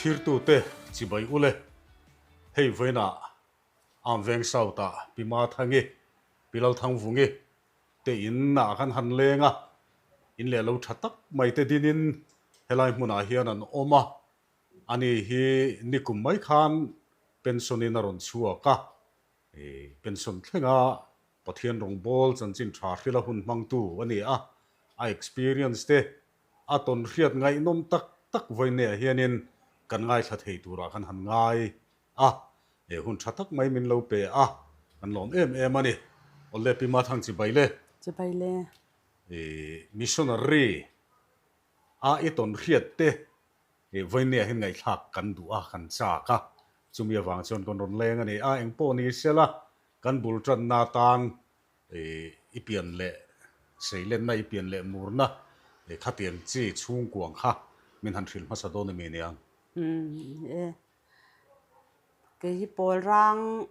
Thirtute chibai ule, hei vawiinah Amveng South-ah Pi Mathangi, Pi Lalthangvungi te in ah khan han leng a, in leh lo tha tak mai te dinin helai hmunah hian an awm a, ani hi nikum mai khan pension in a rawn chhuak a, pension thlenga Pathian rawngbawl chanchin tha hrila hun hmangtu a ni a, a experience te a tawn hriat ngaihnawm tak tak vawineah hianin kan ngaithla thei turah kan han ngai a, he hun tha tak mai min lo pe a, kan lawm em em a ni. Awle Pi Mathang chibai le. Chibai le. I missionary a i tawn hriat te i vawineah hian ngaihthlak kan duh a, kan chak a, chumi avang chuan kan rawn leng a ni a, engpawh ni sela kan bul tanna atan i pian leh seilenna, i pian leh murna khatiang chi chhungkuang kha min han hrilh hmasa dawn emi niang? Umm e. Kei hi Pawlrang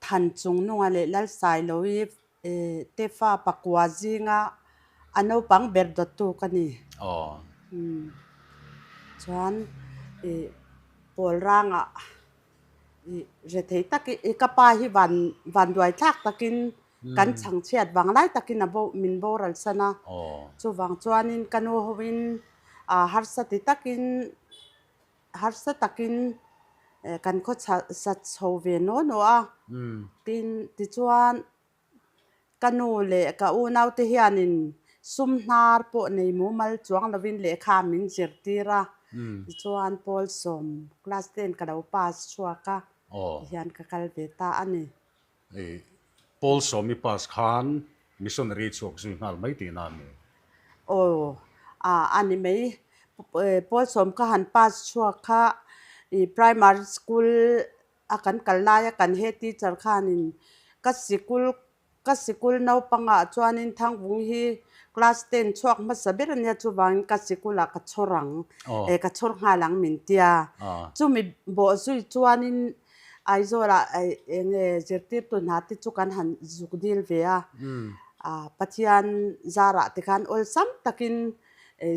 Than chung nunga leh Lalsailovi te fa pakua zinga a naupang ber dawttu ka ni. Chuan Pawlrangah rethei takin ka pa hi van vanduai thlak takin kan chhangchhiat vang lai takin a bo min boral san a. Chuvang chuanin ka nu hovin harsa ti takin Harsa takin kan khaw sat chho ve naw naw a, tin tichuan ka nu leh ka unaute hianin sum hnar pawh nei mumal chuang lovin lehkha min zirtir a, tichuan Pawlsawm class ten ka lo pass chhuak a, tihian ka kal ve ta a ni. I Paul Sawmi pass khan missionary chhuak zui nghal mai tihna a ni. Aw, a a ni mai. Paul Sawm ka han pass chhuak kha i primary school a kan kal laia kan head teacher khanin ka sikul ka sikul naupangah chuanin Thangvung hi class ten chhuak hmasa ber a nia chuvangin ka sikulah ka chhawr ang, ka chhawr nghal ang min tia. Chumi bawh zui chuanin Aizawlah eng nge zirtirtu hna te chu kan han zuk dil ve a, Pathian zarah te khan awlsam takin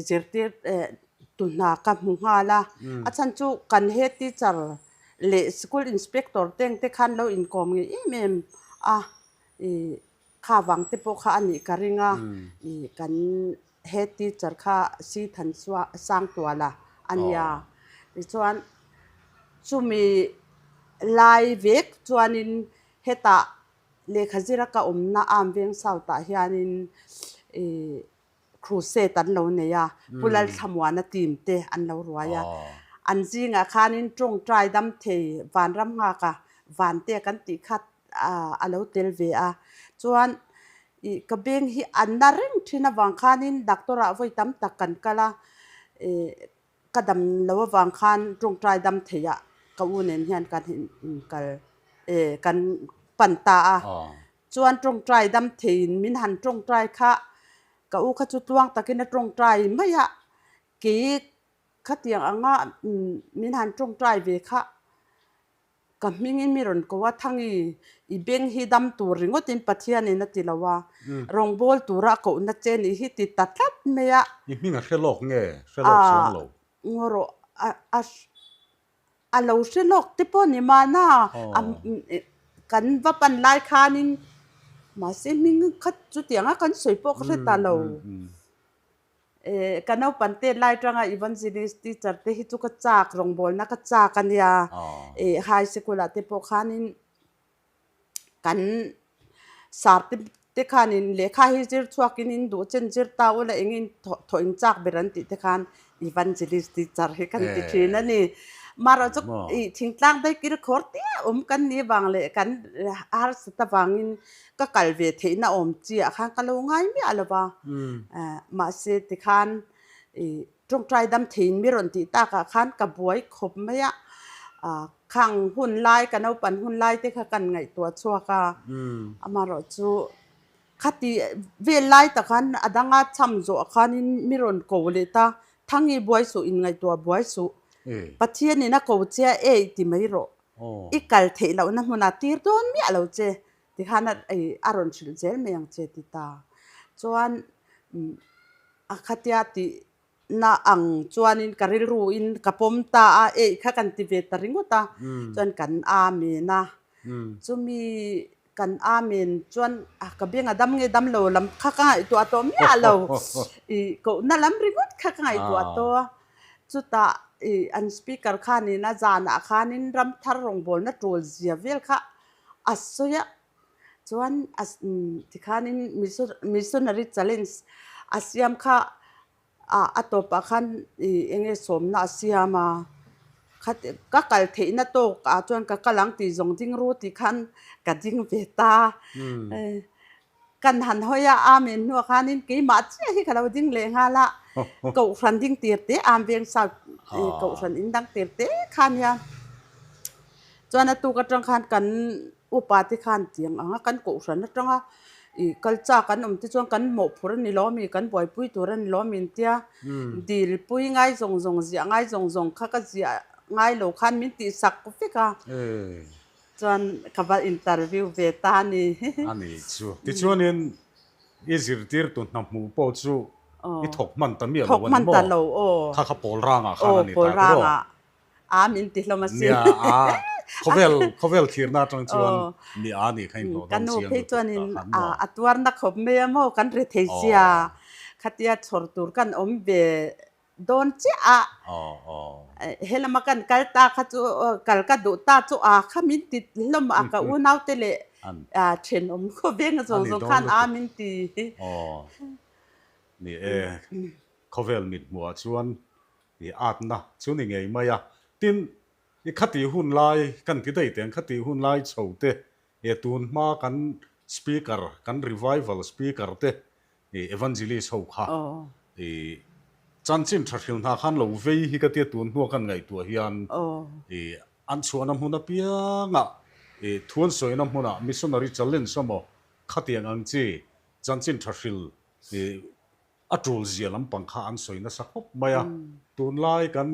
zirtirtu hna ka hmu nghal a, a chhan chu kan head teacher leh school inspector te ang te khan lo inkawm ngei em em a, Kha vang te pawh kha a nih ka ring a, i kan head teacher kha Si Than Sangtuala a nia. Tichuan chumi lai vek chuanin hetah lehkha zira ka awmna Amveng South ah hianin i Crusade an lo nei a, Pu Lalthlamuana team te an lo ruai a. An zingah khanin tawngtai dam thei Vanram nghaka Vante kan tih kha a lo tel ve a. Chuan ih ka beng hi a na reng thin avang khanin doctor ah vawi tam tak kan kal a, ih ka dam lo avang khan tawngtai dam theih ah ka u nen hian kan inkal eh kan pan ta a. Chuan tawngtai dam theiin min han tawngtai kha ka u kha chu tluang takin a tawngtai mai a, kei khatiang anga min han tawngtai ve kha ka hmingin mi rawn ko a, Thangi i beng hi dam tur ringawtin Pathianin a ti lo a, rawngbâwl tura a kohna che nih hi ti ta tlat mai a. I hming a hre lawk nge? Hre lawk chuang lo. Ngaw rawh a a. A lo hre lawk te pawh ni mahna kan va pan lai khanin mahse hming khat chutianga kan sawi pawh ka hre ta lo. Ka naupang tet lai atanga evangelist teacher te hi chu ka chak rawngbawlna ka chak a nia. High sikul ah te pawh khanin Kan sar te te khanin lehkha hi zir chhuakin in duh chen zir ta ula engin thawh in chak ber an tih te khan evangelist teacher hi kan ti thin a ni. Marawh chu ih thingtlang daih kir khawr te awm kan nih avang leh kan harsat avangin ka kal ve theihna awm chi ah khan ka lo ngai miah lo va. Mahse tikhan ih Tawngtai dam theiin mi rawn tih takah khan ka buai khawp mai a, khang hun lai ka naupan hun lai te kha kan ngaihtuah chhuak a, amaherawh chu khati vel lai tak khan a danga cham zawh khanin mi rawn ko leh ta, Thangi buai suh inngaihtuah buai suh, Pathianin a ko che a ei ti mai rawh, i kal theih lohna hmunah tir dawn miah lo che tikhan a rawn hrilh zel mai ang che ti ta. Chuan a khatia tih. na ang chuanin ka rilruin ka pawm ta a, eih kha kan ti ve ta ringawt a, chuan kan amen a. Chumi kan amen chuan ka beng a dam nge dam lo lam kha ka ngaihtuah tawh miah lo, ih kohna lam ringawt kha ka ngaihtuah tawh a. Chutah ih an speaker khanin a zanah khanin ramthar rawngbawlna tul zia vel kha a sawi a, Chuan a tikhanin missionary challenge a siam kha a tawpah khan ih eng nge sawmna a siam a, khat ka kal theihna tawk ah chuan ka kal ang tih zawng ding ru tih khan ka ding ve ta. Kan han hawi a, Amen hnuah khanin keimah chiah hi ka lo ding leh nghal a, Kohhran ding tir te Amveng South Kohhran in dang tir te kha nia. Chuan a tuk atang khan kan upa te khan tiang ang a, kan kohhran atanga ih kal chak an awm te chuan kan mawhphur a ni lo ami, kan buaipui tur a ni lo ami an tia. Dilpui ngai zawng zawng ziah ngai zawng zawng kha ka ziah ngai lo khan min tihsak vek a. Chuan ka va interview ve ta a ni. A ni chu. Tichuanin i zirtirtu hna hmuh pawh chu i thawk hman ta miah lo a ni maw? Kha kha pawl rangah khan a ni ta tiraw? A min ti hlawm a sin. Nia a khawvel khawvel thirna atang chuan mi a nih kha inhlawh dawn chiang lutuk ta khan maw. A tuarna khawp mai a maw kan ri thei sia khatia chhawr tur kan awm ve dawn chiah a. He lama kan kal ta kha chu kal ka duh ta chu a kha min ti hlawm a ka unaute leh thenawm khawveng zawng zawng khan a min ti. Ni e khawvel mithmuhah chuan I atna chu ni ngei mai a. Tin, i khati hun lai kan ti daih teng, khati hun lai chho te, e tun hma kan speaker, kan revival speaker te, i evangelist ho kha, i chanchin tha hril hna khan lo vei hi ka tia tun hnua kan ngaihtuah hian, i an chhuahna hmun apiangah, i thu an sawina hmunah missionary challenge emaw khatiang ang chi chanchin tha hril, i A tul zia lampang kha an sawi nasa khawp mai a, tunlai kan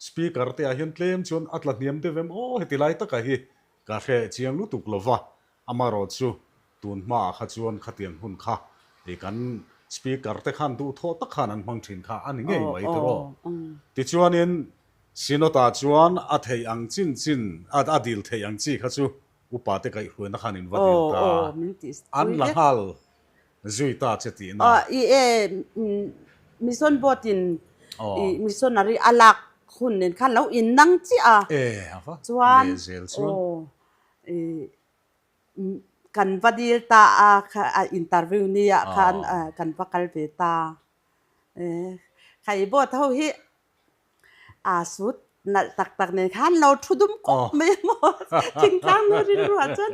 Speaker te ah hian tlem chuan a tla hniam deuh em aw heti lai taka hi ka hre chiang lutuk lo va, amarawh chu tun hmaah kha chuan khatiang hun kha i kan Speaker te khan duhthawh tak khan an hmang thin kha a ni ngei mai tiraw. Tichuanin Synod ah chuan a theih ang chin chin a dil theih ang chi kha chu upa te kaihhruaina khan in va dil ta an la nghal Zui ta che tihna. Aw i e mission board in i missionary a lak hun nen khan lo in nang chiah a. E a va Chuan leh zel chuan. aw i kan va dil ta a kha a interview ni ah khan kan va kal ve ta. E khai board ho hi A sut nalh tak tak nen khan lo thu dum kawp mai a maw thingtlang nu rilru ah chuan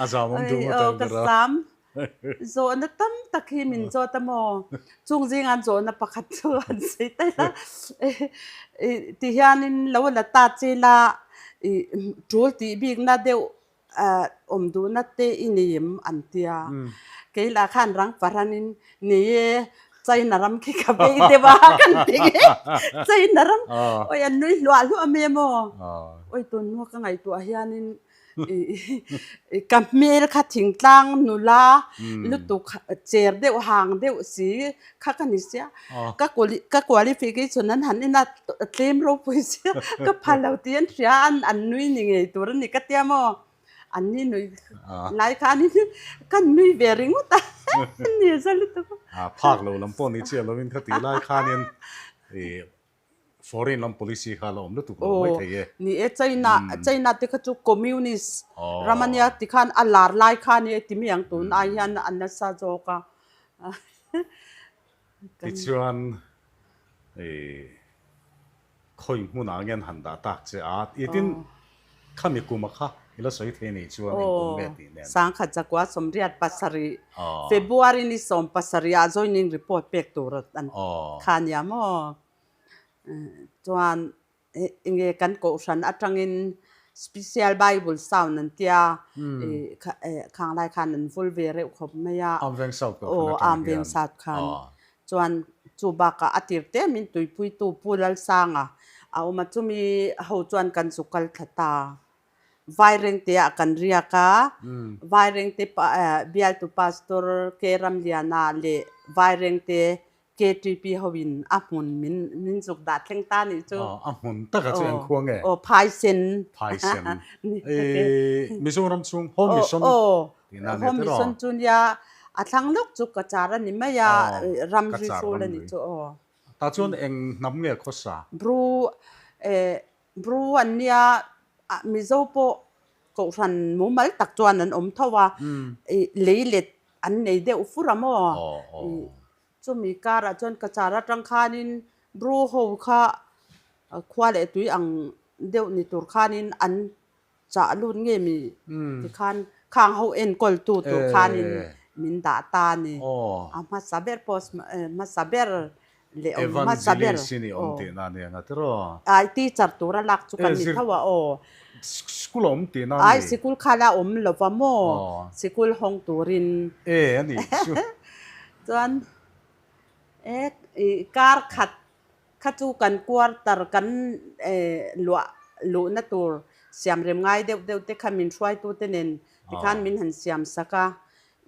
a zam awm duh ngawt ang ka zam zawhna tam tak hi min zawt a maw chung zinga an zawhna pakhat chu an sawi daih a ti hianin lo la ta che ila ih tul tih bikna deuh Awm duhna te i nei em an tia. Kei lah khan rang pahranin nei e, China ram khi ka vei deuh a kan ti nge. China ram awi an nui hluah hluah mai a maw. Awi tun hnu ka ngaihtuah hianin ka hmel kha thingtlang nula lutuk cher deuh hang deuh si kha ka ni sia. Ka ka qualification an han en a tlem ropui sia ka pha lo tih an hria a an nui ni ngei tur a ni ka tia maw an ni nui lai khanin ka nui ve ringawt a ni za lutuk a. Phak lo lam pawh ni chiah lovin kha tih lai khanin ih foreign lam policy kha la awm lutuk lo mai thei e. Ni e China China te kha chu communist ram a nia tikhan a lar lai kha a nia ti mai ang tun ai hian a nasa zawk a. Tichuan khawi hmunah nge an han dah tak che a, i tin khami kuma kha i la sawi thei nih chuan engkum nge tih nen. Sangkhat zakua 87 February ni 17 ah joining report pek tur an kha nia maw? Chuan Enge kan kohhran atangin Special Bible Sound an tia khang lai khan an vul ve reuh khawp mai a. Amveng South kohhran atang hian. Amveng South khan. Chuan chu bakah a tir te min tuipuitu Pu Lalsanga a awm a, chumi ho chuan kan zu kal thla ta. Vairengte ah kan riak a, Vairengte bialtu Pastor K Ramliana leh Vairengte. KTP hoin a hmun min min zuk dah thleng ta nih chu. Aw, a hmun taka chu eng khua nge? Aw, Phaisen. Phaisen. Mizoram chhung Home Mission tihna a ni Home tiraw? Mission chu nia, a thlang lawk chu Cachar a ni mai a, ramri hrul a ni chu aw. Tah chuan eng hnam nge khawsa? Bru, Bru an nia, Mizo pawh Kohhran mumal tak chuan an awm tho a, leilet an nei deuh fur a maw? Chumi karah chuan Cachar atang khanin Bru ho kha khua leh tui ang deuh ni tur khanin an chah lut nge mi tikhan khang ho enkawltu tur khanin min dah ta a ni. A hmasa ber post hmasa ber leh awm hmasa ber. Evangelist i nih awm tihna a ni ang a tiraw? Ai teacher tura lak chu kan ni tho a aw. School a awm tihna a ni. Ai sikul kha la awm lo va maw? Sikul hawng turin. E a nih chu. Chuan e kar khat kha chu kan quarter kan luah luhna tur siamrem ngai deuh deuh te kha min hruaitute nen tikhan min han siam sak a.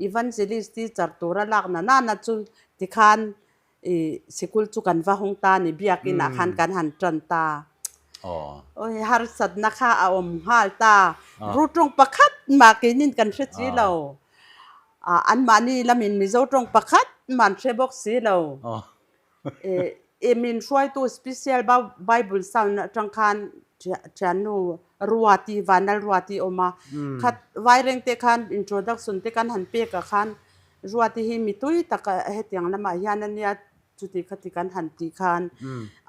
Evangelist teacher tura lak na nana chu tikhan I sikul chu kan va hawng ta ni, biakin ah khan kan han tan ta. Awi harsatna kha a awm nghal ta. Ru tawng pakhat mah keinin kan hre si lo. Anmahni lamin Mizo tawng pakhat mah an hre bawk si lo. I min hruaitu special Bible sound atang khan thiannu Ruati, Vanal Ruati a awm a. Khat Vairengte khan introduction te kan han pek ah khan Ruati hi mi tui tak hetiang lamah hian a nia chuti khati kan han tih khan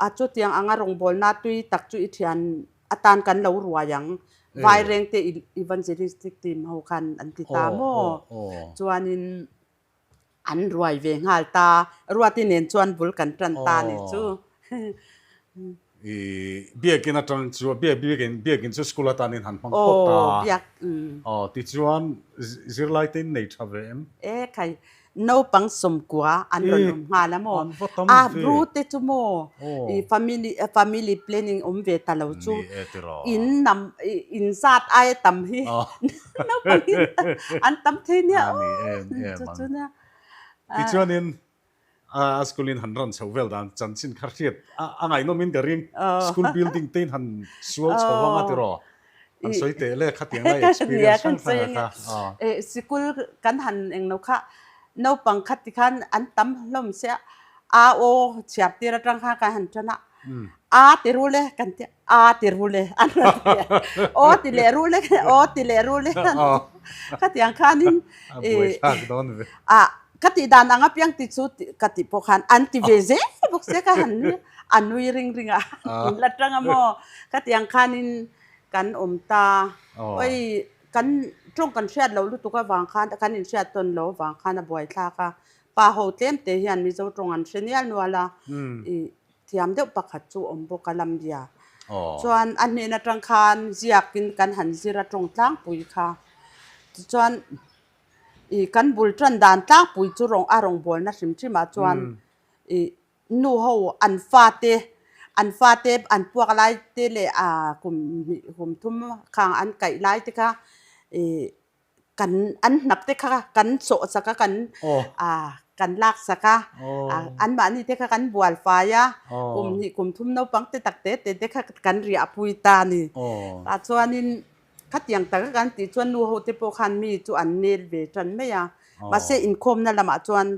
a chutiang anga rawngbawlna tui tak chu i thian atan kan lo ruai ang Vairengte Evangelistic team ho khan an ti ta maw chuanin an ruai ve nghal ta Ruati nen chuan bul kan tan ta ni chu. I biakin atang chu biakin biakin chu school atanin han hmang phawt ta. Aw biak Aw tichuan zirlai te in nei tha ve em? E khai naupang sawmkua an rawn awm nghal a maw? An va tam A ve. bru te chu maw i family family planning awm ve ta lo chu Ni e tiraw. in nam in zat aia tam hi naupang hi an tam thei nia A ni em em chu ang. chu nia. Tichuanin A school in han run chho vel dan chanchin kha hriat a ngaihnawm in ka ring. School building te in han sual chho vang a tiraw? Han sawi teh le khatiang lai experience hrang hrang a kha. Sikul kan han englo kha naupang kha tikhan an tam hlawm sia a aw chhiar tir atang khan kan han tan a a ti rul e kan tia a ti rul e an rawn ti a aw ti leh rul e aw ti leh rul e khatiang khanin A buaithlak dawn ve. A Ka tih dan ang apiang ti chu ka tih pawh khan an ti ve zel bawk sia ka han nui a nui ring ring a in la tang a maw ka tih ang khanin kan awm ta oi kan tawng kan hriat loh lutuk avang khan kan inhriat tawn loh avang khan a buaithlak a pa ho tlem te hian Mizo tawng an hre nial nual a i thiam deuh pakhat chu awm bawk a Lambia chuan a hnen atang khan ziakin kan han zir a tawng tlangpui kha tichuan I kan bul tan dan tlangpui chu rawng a rawngbawlna hrim hrim ah chuan i nu ho an fate an fate an puak lai te leh a kum hnih kum thum khang an kaih lai te kha i kan an hnap te kha kan sawh sak a kan a kan lak sak a anmahni te kha kan bual fai a kum hnih kum thum naupang te tak te te te kha kan riahpui ta a ni tah chuanin Khatiang taka kan tih chuan nu ho te pawh khan mi chu an nel ve tan mai a, mahse inkhawmna lamah chuan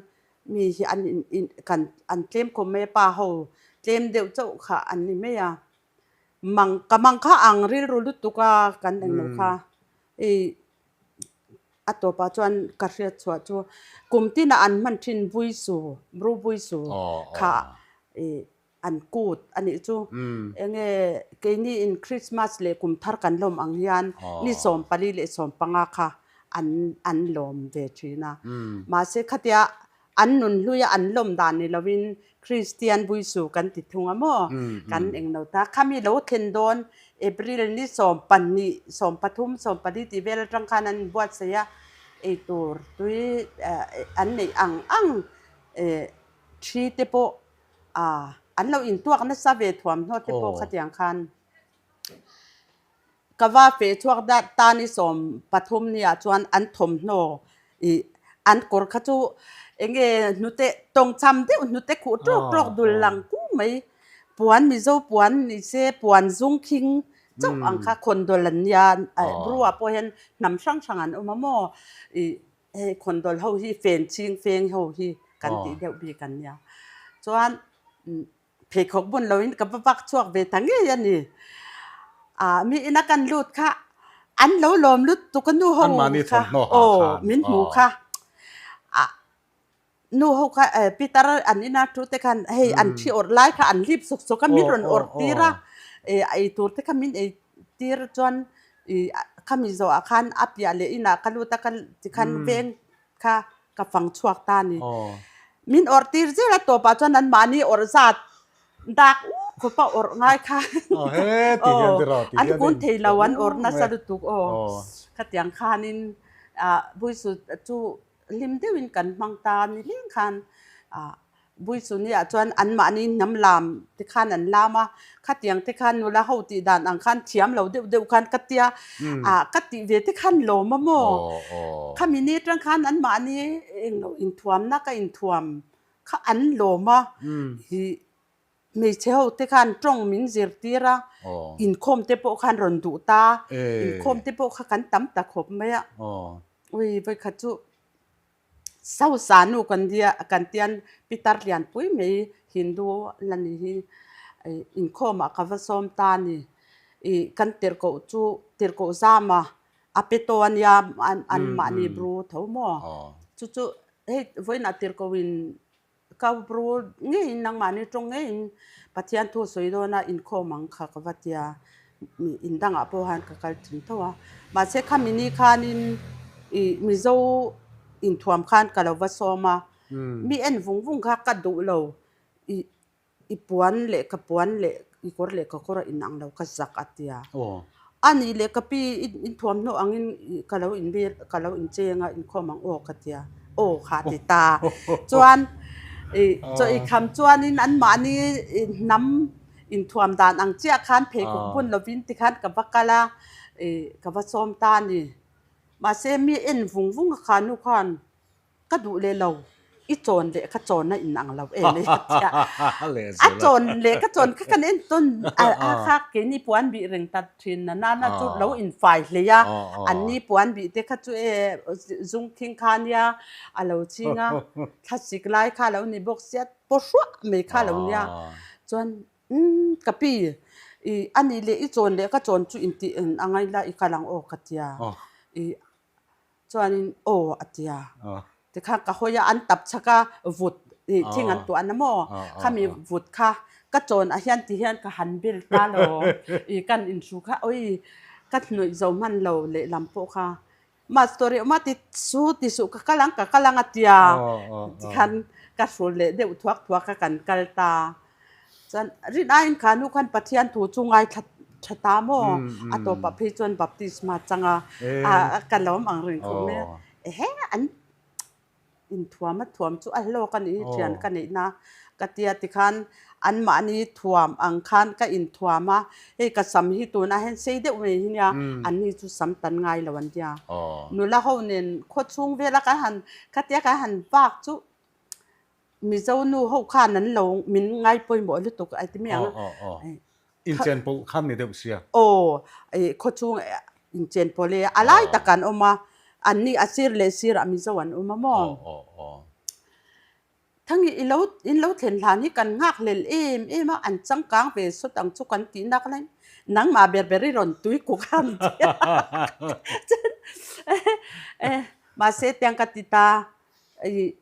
mi hi an in kan an tlem khawm mai a, pa ho tlem deuh chauh kha an ni mai a, mang ka mang kha ang rilru lutuk a kan englo kha i a tawpah chuan ka hriat chhuah chu kum tinah an hman thin Buisu, Bru Buisu kha i An kut a nih chu. Enge keini in Christmas leh kum thar kan lawm ang hian ni 14 leh 15 kha an an lawm ve thin a. Mahse khatia an nun hluia an lawm dan ni lovin Kristian Buisu kan ti thung a maw? Kan englo ta. Khami lo thlen dawn April ni 12, 13, 14 tih vel atang khan an inbuatsaih a, eitur tui an neih ang ang thi te pawh A, an lo intuak nasa ve thuamhnaw te pawh khatiang khan ka va feh chhuak dat ta ni 13 nia chuan an thawmhnaw i An kawr kha chu enge hnute tawngcham deuh hnute khuh tawk tawk dul lang kung mai. Puan Mizo puan ni se puan zung khing chauh ang kha khawndawl an nia. Bru ah pawh hian hnam hrang hrang an awm a maw? Ih hei khawndawl ho hi fen ching feng ho hi kan tih deuh bik an nia. Chuan Pheikhawk bun loin ka va vak chhuak ve ta ngei a ni. Ah, mi ina kan lut kha an lo lawm lut tuk a nu ho kha aw min hmu kha. Ah, nu ho kha eh Peter an ina thu te khan hei an thi awrh lai kha an hlip suk suk a min rawn awrh tir a. Eh a ei tur te kha min ei tir chuan ih khami zawhah khan a piah leh inah ka lut a ka tikhan veng kha ka fang chhuak ta a ni. Min awrh tir zel a tawpah chuan an mahni awrh zat dak uk khawp a awrh ngai kha an kun thei lo an awrh nasa lutuk aw. Khatiang khanin Buisu chu hlim deuhin kan hmang ta ni leng khan Buichuni-ah chuan anmahni hnam lam te khan an lam a, khatiang te khan nula ho tih dan ang khan thiam lo deuh deuh khan ka tia, ah ka tih ve te khan lawm a maw? Khami ni atang khan anmahni englo inthuamna ka inthuam kha an lawm a, ih hmeichhe ho te khan tawng min zirtir a, inkhawm te pawh khan rawn duh ta, inkhawm te pawh kha kan tam ta khawp mai a, ui vawikhat chu. Sosa nu kan nia kan tian pitar lianpui mai Hindu la ni hi inkhawmah ka va sawm ta a ni. Ih kan tirhkoh chu tirhkoh zama a pe tawh a nia an mahni bru tho maw? Chu chu hei vawiinah tirhkohin Kau bru ngeiin nangmahni tawng ngeiin Pathian thu sawi dawna inkhawm ang kha ka va tia, in dangah pawh khan ka kal thin tho a. Mahse khami ni khanin ih Mizo inthuam khan ka lo va sawm a, mi en vung vung kha ka duh lo ih I puan leh ka puan leh i kawr leh ka kawr a inang lo ka zak a tia. A nih leh ka pi i inthuamhnaw angin ka lo inbir ka lo incheng a inkhawm ang aw ka tia. Aw kha a ti ta. Chuan i chaw i kham chuanin anmahni hnam inthuam dan ang chiah khan pheikhawk bun lovin tikhan ka va kal a, i ka va sawm ta a ni. Mahse mi en vung vung a kha nu khan Ka duh leh lo, i chawn leh ka chawn a inang lo em e tia. A chawn leh ka chawn kha kan en tawn a kha keini puan bih reng ta thin na nana chu lo infai hlei a, anni puan bih te kha chu e zung thing kha nia a lo ching a, thlasik lai kha a lo ni bawk sia paw hruah mai kha a lo nia. Chuan umm ka pi i ani leh i chawn leh ka chawn chu intih a ngai la i kal ang aw ka tia. I Chuanin aw a ti a, tikhan ka hawi a, an tap chhak a, vut ih thing an tuah na maw, khami vut kha ka chawn ah hian ti hian ka han bel ta lo, ih kan inhru kha awi ka hnawih zo hman lo lehlam pawh kha master i awm a ti su ti suh ka kal ang ka kal ang a ti a, tikhan ka hrul leh deuh thuak thuak a kan kal ta. Chuan rin aiin kha nu khan Pathian thu chu ngaithla tha ta maw? A tawpah phei chuan baptisma chang a, a ka lawm ang reng khawp mai a. Ehe an inthuam a thuam chu a hlawk a nih hi thian ka neih na ka tia tikhan anmahni thuam ang khan ka inthuam a, hei ka sam hi tunah hian sei deuh mai hi nia anni chu sam tan ngai lo an tia. Nula ho nen khawchhung vela kan han khatia kan han vak chu Mizo nu ho khan an lo min ngai pawimawh lutuk a ti mai ang a. Aw aw aw. Inchen pawlh khan ni deuh sia. Aw, khawchhung inchen pawlh e a lai tak an awm a, an ni a sir leh sirah Mizo an awm a maw? Aw aw aw. Thangi i lo in lo thlen hlan hi kan nghak hlel em em a, an changkang ve sawt ang chu kan tih nak lai nangmah ber ber i rawn tui kuk a ni tia. Chuan mahse tiang ka ti ta i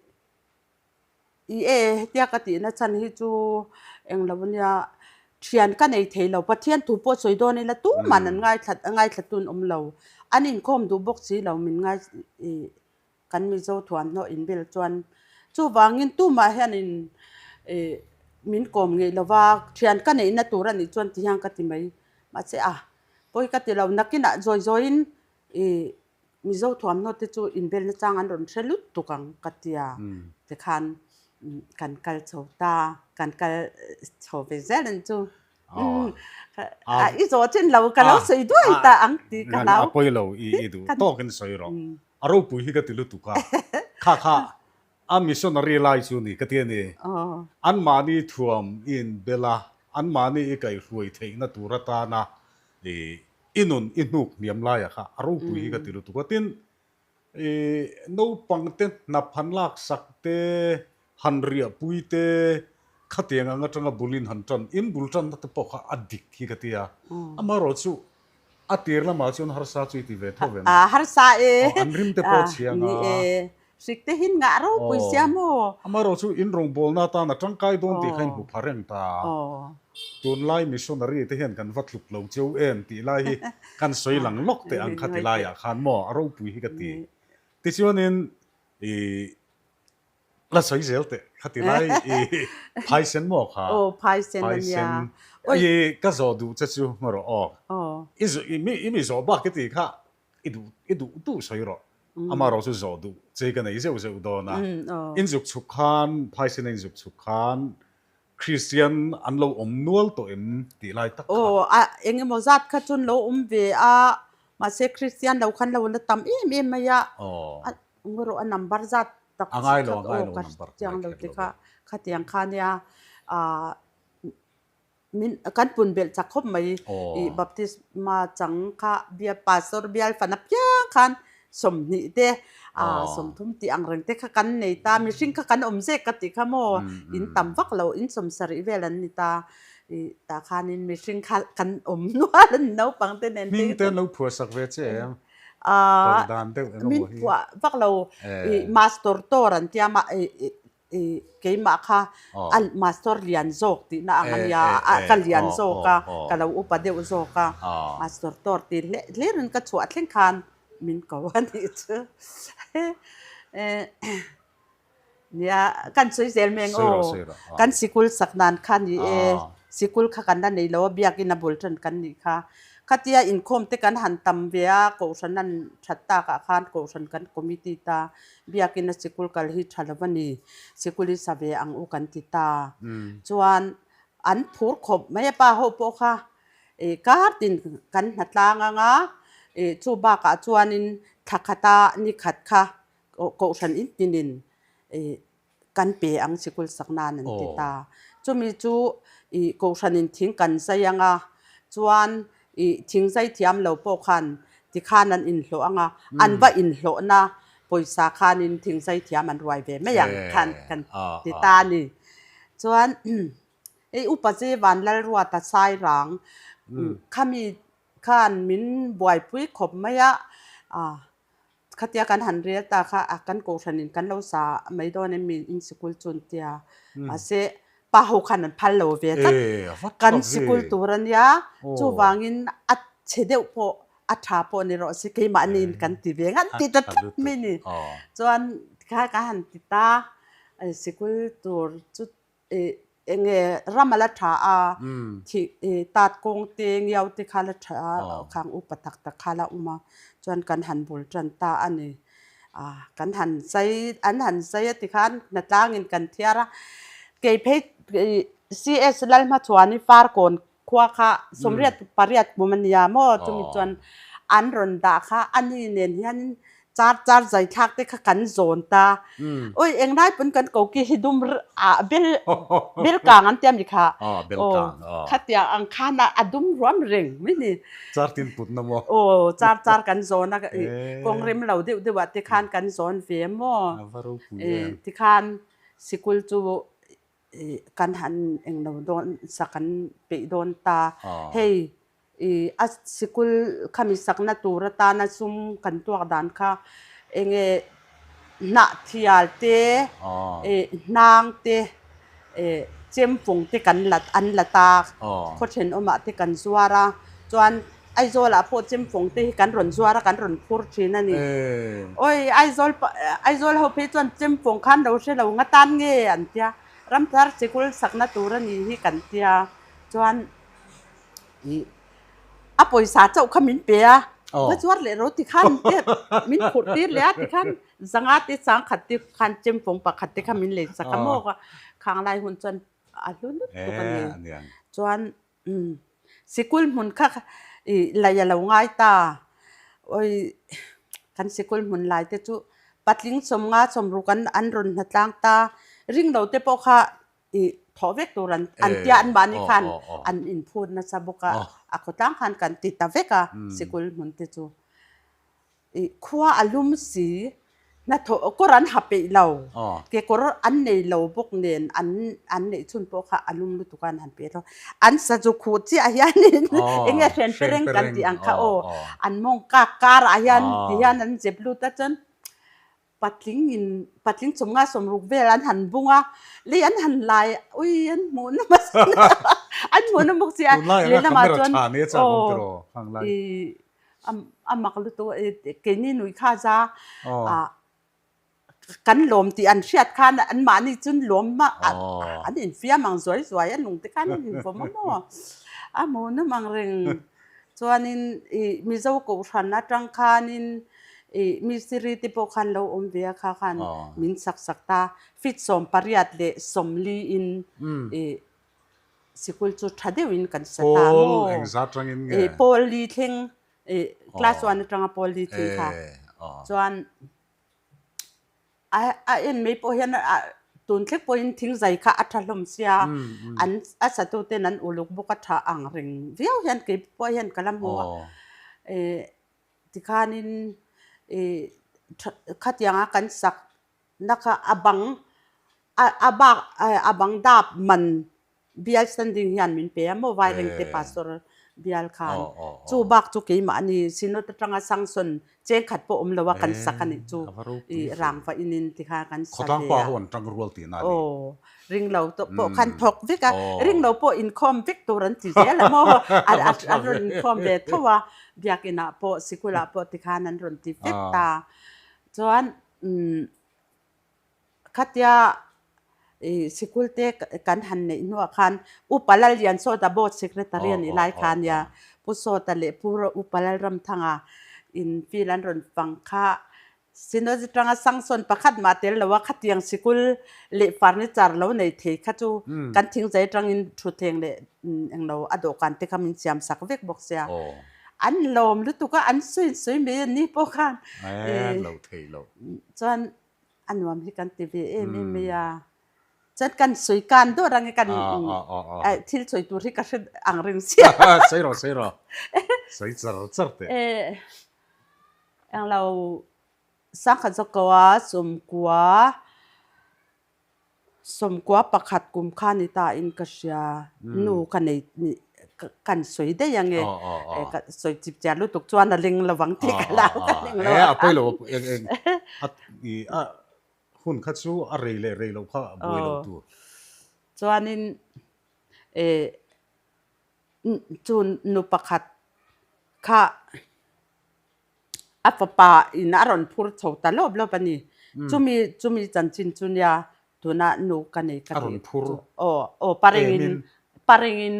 I e, hetia ka tihna chhan hi chu englo ania, thian ka nei thei lo, Pathian thu pawh sawi dawn ila tuman an ngaithla ngaithla tun awm lo, an inkhawm duh bawk si lo min ngai ih kan Mizo thuamhnaw inbel chuan chuvangin tumah hianin ih min kawm ngeih lo va, thian ka neihna tur a nih chuan ti hian ka ti mai, mahse a pawi ka ti lo, nakinah zawi zawiin ih Mizo thuamhnaw te chu inbelna chang an rawn hre lut tuk ang ka tia tikhan kan kal chho ta, kan kal chho ve zel ang chu. I zawh chin lo ka lo sawi duai ta ang tih ka hlau. A pawi lo i duh tawkin sawi rawh. A ropui hi ka ti lutuk a. Kha kha a missionary lai chu ni ka ti a ni. Anmahni thuam i inbel a, anmahni i kaihruai theihna tur atana i nun i hnuk hniam laia kha a ropui hi ka ti lutuk a. Tin, i naupangte hnap han laksak te, han riahpui te, khatiang ang atanga bulin han tan, in bul tanna te pawh kha a dik hi ka ti a. Amaherawhchu A tir lamah chuan harsa chu i ti ve tho vem? A harsa e. Aw, an rim te pawh chhiang a. Ni e. Hrik te hin ngah ropui sia maw? Amaherawh chu in rawngbawlna atan a tangkai dawn tih kha in hmu pha reng ta. Tunlai missionary te hian kan va tluk lo cheu em tih lai hi kan sawi lang lawk teh ang kha ti laiah khan maw a ropui hi ka ti. Tichuanin i La sawi zel teh, khati lai i phaisen maw kha? Aw, phaisen a nia. Phaisen. I ka zawh duh che chu hma rawh aw. Aw. I zawh i mi i mi zawh bak i tih kha i duh i duh duh sawi rawh. Amaherawh chu zawh duh che ka nei zeuh zeuh dawn a. In zuk chhuk khan, phaisen a in zuk chhuk khan Kristian an lo awm nual tawh em tih lai tak kha. Aw, a eng emaw zat kha chuan lo awm ve a, mahse Kristian lo khan lo la tam em em mai a. Aw. A ngaw rawh a number zat tak A ngai lo, a ngai aw lo ka number chiang lo ngai ti kher lo kha ve. khatiang kha nia ah min kan pun belh chak khawp mai Aw. i baptisma chang kha bial pastor bial fan apiang khan 20 te 30 tih ang reng te kha kan nei ta, mihring kha kan awm zek ka tih kha maw, in tam vak lo, in 70 vel an ni ta, ih tah khanin mihring kha kan awm nual a ni naupang te nen te. Hming te an lo phuah sak ve che em? Ko dan deuh eng Min emaw hi. phuah vak lo, ih master tor an tia mah ih I keimah kha a master lian zawk tihna ang a nia, ka lian zawk a, ka lo upa deuh zawk a, master tawr ti hle hlerin ka chhuah thleng khan min ko a nih chu. Nia, kan sawi zel mai ang aw, kan sikul sak nan kha ni e, sikul kha kan la nei lo a, biakin a bul tan kan nih kha. Khatia inkhawm te kan han tam ve a, kohhran an that takah khan kohhran kan committee ta Biakin a sikul kal hi tha lo a ni, sikul hi sa ve ang u kan ti ta. Chuan an phur khawp mai a pa ho pawh kha ih kar tin kan hna tlang ang a, ih chu bakah chuanin thla khata ni khat kha kohhran in tinin ih kan pe ang sikul sak nan an ti ta. Chumi chu ih kohhranin thing kan zai ang a, chuan I thing zai thiam lo pawh khan tikhan an inhlawh ang a, an va inhlawhna pawisa khanin thing zai thiam an ruai ve mai ang khan kan ti ta a ni. Chuan hei Upa Zevan Lalruata Sairang khami khan min buaipui khawp mai a, Khatia kan han rel ta kha a kan kohhranin kan lo sa mai dawn em mi in sikul chu an tia. Mahse pa ho khan an phal lo ve tlat. Kan sikul tur a nia chuvangin a chhe deuh pawh a tha pawh ni rawh se keimahniin kan ti ve ngat ti ta tlat mai ni. Chuan kha ka han ti ta sikul tur chu Ih eng nge ram a la tha a, thih ih tat kawng te ngiau te kha la tha a, khang upa tak tak kha la awm a, chuan kan han bul tan ta a ni. Ah kan han zai an han zai a tikhan hnatlangin kan thiar a, kei phei ih CS Lalhmachhuani Farkawn Khua kha 88 kum a nia maw chumi chuan an rawn dah kha a ni nen hianin char char zai thlak te kha kan zawn ta. Oi englai pawn kan koki hi dum ah bel bel kang an tia mi kha. Aw khatiang ang khan a dum ruam reng mai ni. Char tin put na maw. Aw char char kan zawn a kawng rem lo deuh deuh ah te khan kan zawn ve maw. Tikhan sikul chu Kan han englo dawn sak an peih dawn ta. Hei a sikul khami sakna tur atana sum kan tuak dan kha enge hnahthial te, hnang te, chemfung te kan la an la ta. Khaw thenawmah te kan zuar a, chuan Aizawl ah pawh chemfung te hi kan rawn zuar a, kan rawn phur thin a ni. Awi Aizawl Aizawl ho phei chuan chemfung khan lo hre lo nga tan nge an tia, Ramthar sikul sakna tur a ni hi kan tia. Chuan ih a pawisa chauh kha min pe a, va zuar leh ro ti khan te min phurh tir leh a tikhan zanga te changkhat te khan chemfung pakhat te kha min lei sak a maw ka khanglai hun chuan a hlu lutuk a ni. Chuan Umm sikul hmun kha i laih a lo ngai ta. Awi kan sikul hmun lai te chu Patling 50 60 an an rawn hnatlang ta. Ring lo te pawh kha i thawh vek tur an an tia anmahni khan an inphut nasa bawk a, a khawtlang khan kan ti ta vek a sikul hmun te chu. I khua a lum si, hnathawh kawr an ha peih lo, kekawr an nei lo bawk nen an an neih chhun pawh kha a lum lutuk a an han peih lo. An sazu khuh chiah hianin eng nge hren pereng kan tih ang kha aw, an mawng kak karah hian ti hian an zep lut a chuan Patling in patling 50 60 vel an han bung a, lei an han lai ui an hmuh na hmasa an hmuh na bawk si a, lehlamah chuan aw i a mak lutuk a keini nui kha za ah kan lawm tih an hriat khan anmahni chu lawm mah an infiam ang zuai zuai a nung te khan an invawm a maw a hmuh nawm ang reng. Chuanin i Mizo Kohhran atang khanin i mistiri te pawh khan lo awm ve a kha khan min sak sak ta. Feet 18 leh 40 in i sikul chu tha deuhin kan sa ta maw. Pawl engzat tangin nge? I pawl li thleng i class one atanga pawl li thleng kha. Chuan A en mai pawh hian tun thlek pawhin thingzai kha a tha hlawm sia, an a satuten an uluk bawk a tha ang reng viau hian kei pawh hian ka la hmu a. Tikhanin khatianga kan sak na kha a bang a bak a bang dap man Bial standing hian min pe a maw Vairengte Pastor bial khan. Chu bak chu keimahni Synod atanga sanction cheng khat pawh awm lo a kan sak a nih chu i rangva inin ti kha kan sa ve a. Aw ring lo pawh khan thawk vek a, ring lo pawh inkhawm vek tur an ti zel a maw an rawn inkhawm ve tho a, biakinah pawh sikulah pawh tikhan an rawn ti vek ta. Chuan umm. Khatia i sikul te kan han neih hnuah khan Upa Lalliansawta board secretary a nih lai kha nia Pu Sawta leh Pu Upa Lalramthanga in field an rawn fang kha Synod atanga sanction pakhat mah tel lo a khatiang sikul leh furniture lo nei thei kha chu kan thingzai atangin thutthleng leh englo a dawhkan te kha min siam sak vek bawk sia. An lawm lutuk a an sawi sawi mai a ni pawh khan chuan A nuam hi kan ti ve em em mai a. Chuan kan sawi kan dawr ang e kan thil sawi tur hi ka hre ang reng sia. Sawi rawh sawi rawh. Sawi char char teh. Englo sangkhat zawk ko a 90 91 kum kha ni ta in ka hria. Nu ka nei kan sawi daih ang e. Ka sawi chip chiar lutuk chuan a ling lo vang tih ka hlau ka ling lo. A pawi lo a i a hun kha chu a rei leh rei loh kha a buai lo tur. Chuanin e chu nu pakhat kha A fapa in a rawn phur chho ta lawp lawp a ni. Chumi chumi chanchin chu nia tuna nu ka nei ka tih chu aw aw parengin parengin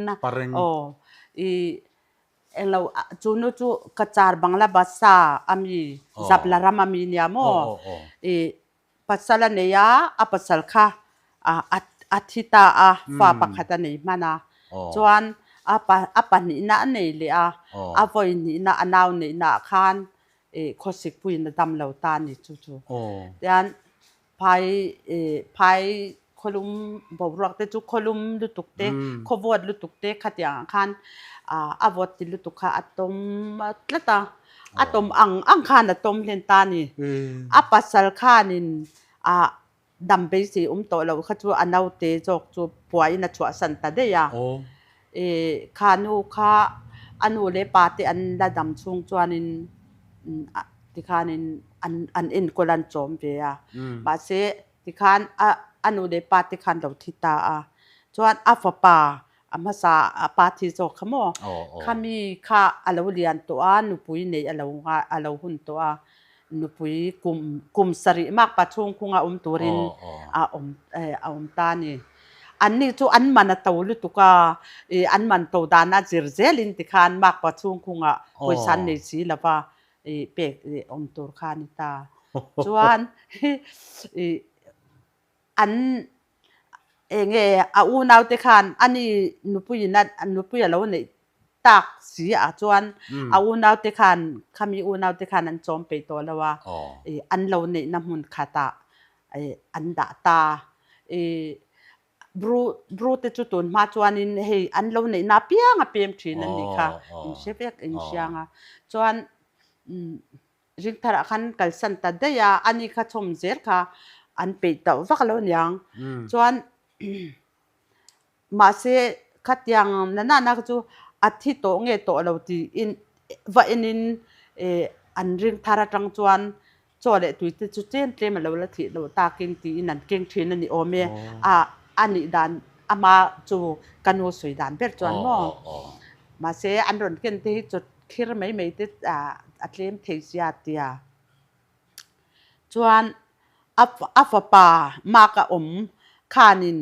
aw i englo chu nu chu ka char bangla basa a mi zapla ram a mi nia maw i Pasal a nei a, a pasal kha a thi ta a, fa pakhat a nei hman a. Chuan a a pahnihna a nei leh a, a vawi hnihna a nau neihna ah khan khawsik puiin a dam lo ta a ni chu chu. Tian phai phai khawlum boruak te chu khawlum lutuk te, khawvawt lutuk te khatiang ah khan a vawt ti lutuk kha a tawm tlat a. A tawm ang ang khan a tawm hlen ta a ni. A pasal khanin a dam beisei awm tawh loh kha chu a naute zawk chu puain a chhuahsan ta daih a. I kha nu kha a nu leh pa te an la dam chhung chuanin tikhanin an an enkawl an chawm ve a. Mahse tikhan a a nu leh pa te khan lo thi ta a. Chuan a fapa A hmasa a pa thi zawk kha maw? Khami kha a lo lian tawh a, nupui neih a lo ngai a lo hun tawh a, nupui kum kum sarih makpa chhung khunga awm turin a awm a awm ta a ni. Anni chu an man a to lutuk a, ih an man to dana zir zelin tikhan makpa chhung khungah pawisa an nei si lo va, ih pek awm tur kha a ni ta. Chuan ih An eng nge a unaute khan ani nupuiin a nupui a lo neih tak si ah chuan a unau te khan khami unau te khan an chawm peih tawh lo a, an lo neihna hmun khatah an dah ta. Bru Bru te chu tun hma chuanin hei an lo neihna apiang a pem thin an nih kha in hre vek in hriang a. Chuan Ringtharah khan kalsan ta daih a, ani kha chhawm zel kha an peih tauh vak lo niang. Chuan mahse khatiang na nana kha chu a thi tawh nge tawh lo tiin va enin an ringthar atang chuan chaw leh tui te chu tlem tlem a lo la thih loh takin tiin an keng thin a ni awm e. A a nih dan ama chu ka nu sawi dan ber chuan maw. Mahse an rawn ken te hi chaw Thlir mai mai te a tlem thei sia tia. Chuan a a fapa mark a awm khanin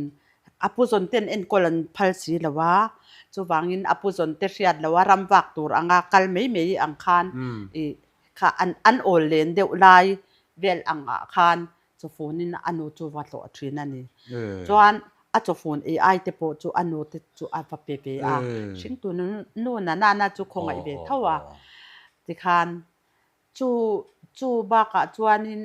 a pu zawn ten enkawl an phal si lo a, chuvangin a pu zawn te hriat lo a ram vak tur anga kal mai mai ang khan ih kha an an awl len deuh lai vel ang ah khan Chawfunin a nu chu va tlawh thin a ni. Chuan a chawfun ei ai te pawh chu a nu te chu a va pe ve a. Hringtu nu na nana chu khawngaih ve tho a. Tikhan chu chu bakah chuanin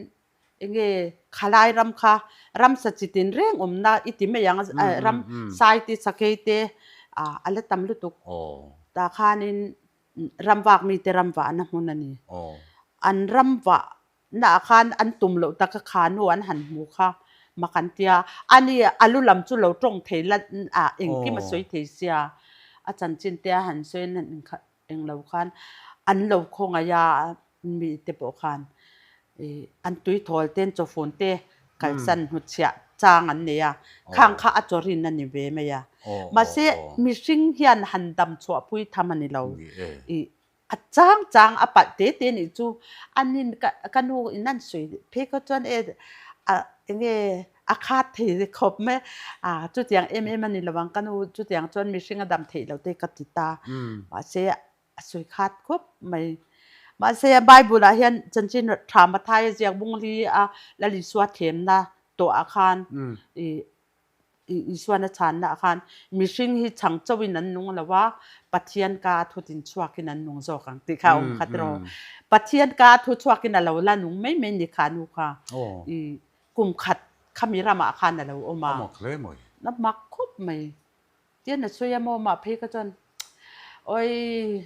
enge khalai ram kha ramsa chi tin reng awmna i ti mai ang ram sai te sakei te a la tam lutuk. Tah khanin ramvak mite ramvahna hmun a ni. An ramvah Naah khan an tum loh taka kha nu an han hmu kha mak an tia. Ani a lu lam chu lo tawng thei la a engkim a sawi thei sia. A chanchin te a han sawi an eng lo khan an lo khawngaih a mi te pawh khan ih an tuithawl te an chawfun te kalsan hnutchhiah chang an nei a. Khang kha a chawrin a ni ve mai a. Mahse mihring hian han dam chhuahpui tham a ni lo. Ih A chang chang a palh te te nih chu an in ka ka nu in an sawi phei kha chuan e a enge a khat thei khawp mai a chutiang em em a ni lo ang ka nu chutiang chuan mihring a dam theih loh te ka ti ta mahse a sawi khat khawp mai mahse bible ah hian chanchin tha Mathai a ziak bung li a Lal Isua thlemna tawh ah khan ih Isuan a chhanna ah khan mihring hi chhang chauhin an nung lo a, Pathian ka a thutin chhuakin an nung zawk ang tih kha a awm kha tiraw. Pathian ka a thu chhuakin a lo la nung mai mai ni kha nu kha i kum khat khami ramah khan a lo awm a. A mak hle mai. A mak khawp mai. Tian a sawi a maw mah phei kha chuan awii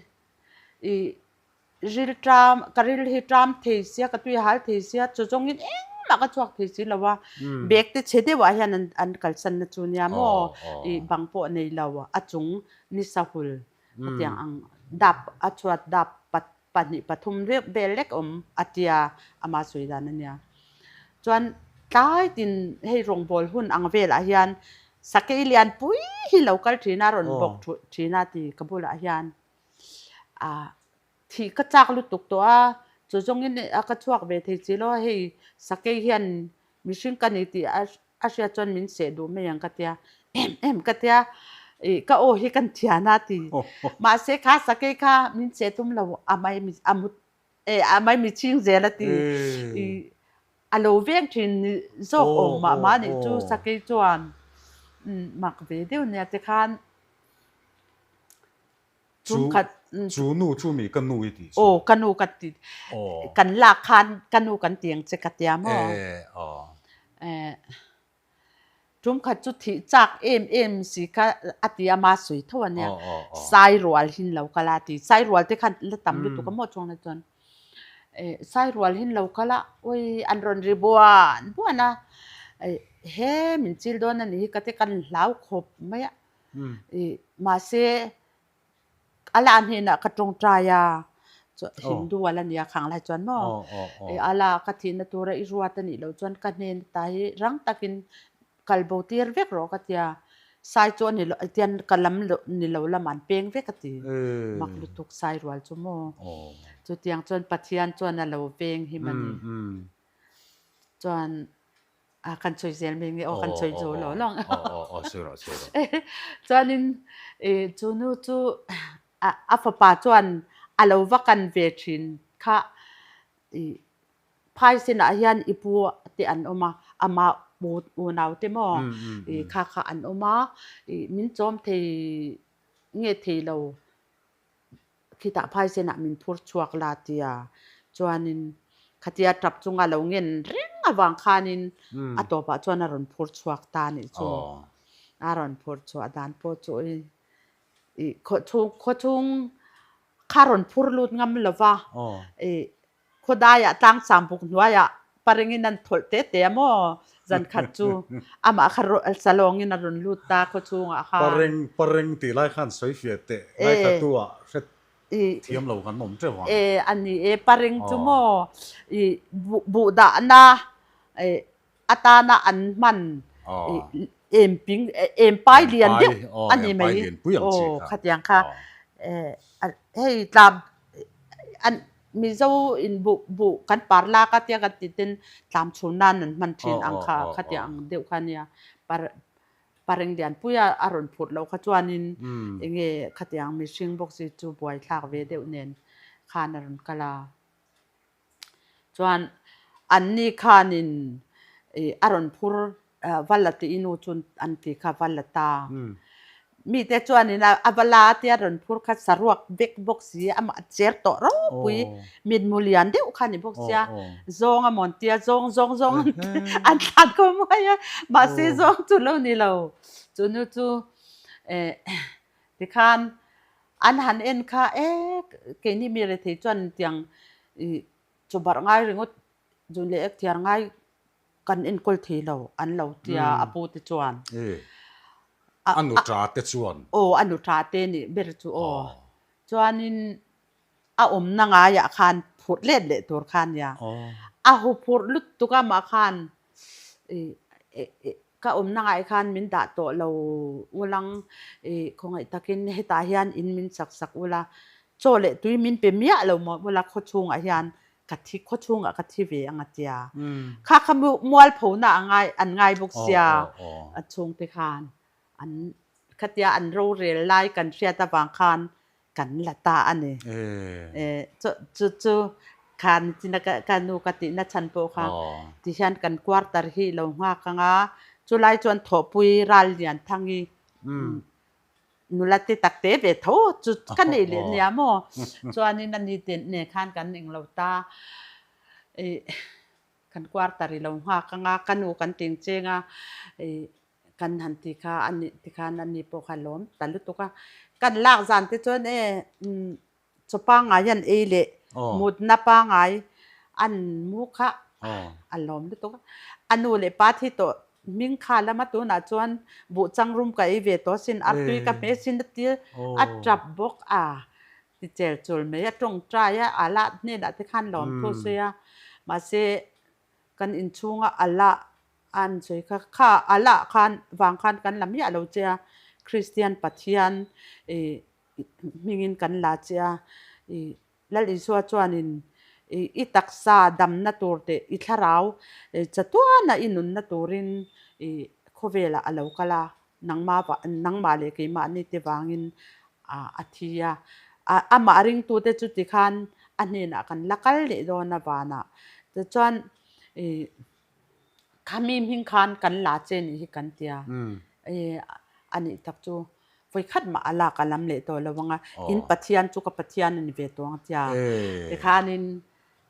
i Ril ṭam, ka ril hi ṭam thei sia, ka tui hal thei sia, chaw zawngin engmah ka chhuak thei si lo a, bag te chhe deuhah hian an an kalsanna chu nia maw, ih bang pawh nei lo, a chung ni sahul hetiang ang dap a chhuat dap pahnih pathum vel lek awm a tia ama sawi dan a nia. Chuan tlai tin hei rawngbâwl hun ang velah hian sakei lian pui hi lo kal ṭhin a, rawn bawk ṭhin a ti ka bulah hian. Ah thih ka chak lutuk tawh a, chu zawngin a ka chhuak ve thei chi lo a, hei sakei hian mihring ka ni tih a a hriat chuan min seh duh mai ang ka tia, em em ka tia ih ka aw hi kan thian a ti. Mahse kha sakei kha min seh tum lo a mai a mut eh a mai mi chhing zel a ti. Ih a lo veng thin ni zawk awm mah mah nih chu sakei chuan mak ve deuh nia tikhan. Chu chu nu chu mi ka nu i tih chu. Aw ka nu ka ti. Kan lak khan ka nu kan ti ang che ka tia maw? E aw. Eh tumkhat chu thih chak em em si kha a ti a ma sawi tho a nia. Sai rual hin lo kal a ti. Sai rual te khan la tam lutuk a maw chuang lai chuan. Eh sai rual hin lo kal a ui an rawn ri buan buan a. He min chil dawn a nih hi ka ti kan hlau khawp mai a. Mahse, a lah hnenah ka tawngtai a, Hindu a la nia khang lai chuan maw? A la ka thihna tura i ruat a nih loh chuan ka hnen ta hi rang takin kal bo tir vek rawh ka tia. Sai chu a ni lo, tian ka lam ni lo lamah an peng vek a ti. Mak lutuk sai rual chu maw? Chutiang chuan Pathian chuan a lo veng him a ni. Chuan A kan sawi zel mai nge aw kan sawi zo lo lo ang. Aw aw aw sawi rawh sawi rawh. Chuanin chu nu chu a fapa chuan a lo va kan ve thin kha phai sinah hian i pu te an awm a, ama unau te maw kha kha an awm a, min chawm thei nge thei lo. Khitah phaisenah min phur chhuak la tia chuanin khatia tap chunga lo ngen reng avang khanin a tawpah chuan a rawn phur chhuak ta a nih chu. A rawn phur chhuah dan pawh chu i khawchhung kha rawn phur lut ngam lova i Khawdaiah tlangsang buk hnuaiah parengin an thawlh te te a maw? Zan khat chu amah kha salawngin a rawn lut ta khaw chhungah khan. Pareng, pareng tih lai khan sawi fiah teh, ngaithla tu ah hre thiam lo kan awm teuh ang. E, a ni e, pareng chu maw i buh dahna atana an hman em ping em pai lian deuh a ni mai aw khatiang kha hei tlam an Mizo in buh buh kan par lak a tia kan tih ten tlam chhun nan an hman thin ang kha khatiang ang deuh kha nia par pareng lianpui a a rawn phurh loh kha chuanin enge khatiang mihring bawk si chu buaithlak ve deuh nen khan a rawn kal a. Chuan anni khanin ih a rawn phur va la tih i nu chu an ti kha va la ta. Mite chuanin a va la a tia rawn phur kha saruak vek bawk si amah a cher tawh ropui mitmu lian deuh kha a ni bawk sia zawng a mawn tia zawng zawng zawng an thlan khawm mai a mahse zawng chu lo ni lo chu nu chu eh tikhan An han en kha e, keini mi rethei chuan tiang ih chawbarh ngai ringawt zun leh ek thiar ngai kan enkawl thei lo an lo tia a pu te chuan. E, a nu tha te chuan. Aw, a nu tha te nih ber chu aw. Chuanin a awmna ngaiah khan phurh let leh tur kha nia. A huphurh lutuk a mah khan ih Ka awmna ngaiah khan min dah tawh lo ulang i khawngaih takin hetah hian in min sak sak ula, chaw leh tui min pe miah lo maw ula khaw chhungah hian ka thi khaw chhungah ka thi ve ang a tia. Kha kha mualphona a ngai an ngai bawk sia a chhungte khan an khatia an rorel lai kan hriat avang khan kan la ta a ni. Chu chu chu khan nichin a ka nu ka tihna chhan pawh kha tihian kan quarter hi i lo nghak ang a, chulai chuan thawhpui ral lian thang i nula te tak te ve tho chu ka nei leh nia maw chuanin ani te nen khan kan englo ta ih kan quarter i lo nghak ang a, ka nu kan tingcheng a ih Kan han ti kha a nih ti khan a ni pawh kha lawm ta lutuk a. Kan lak zan te chuan e chaw pangngai an ei leh mutna pangngai an mu kha a lawm lutuk a. A nu leh pa thi tawh hming kha lama tunah chuan buh changrum ka ei ve tawh asin, artui ka hmeh asin a ti a tap bawk a. Ti chel chul mai a tawngtai a, a lah hnenah te khan lawm thu sawi a. Mahse Kan inchhunga Allah an sawi kha, kha Allah khan vang khan kan la miah lo che a, Kristian Pathian i hmingin kan la che a, i Lal Isua chuanin i i taksa damna tur teh i thlarau chatuana i nunna turin i khawvelah a lo kal a, nangma nangmah leh keimahni te vangin a thi a, amah ringtute chu tikhan a hnenah kan la kal leh dawn a vanah tichuan ih khami hming khan kan la che nih hi kan tia ih a nih tak chu vawikhat mah a lak a lam leh tawh lo ang a in Pathian chu ka Pathian a ni ve tawh ang a tia tikhanin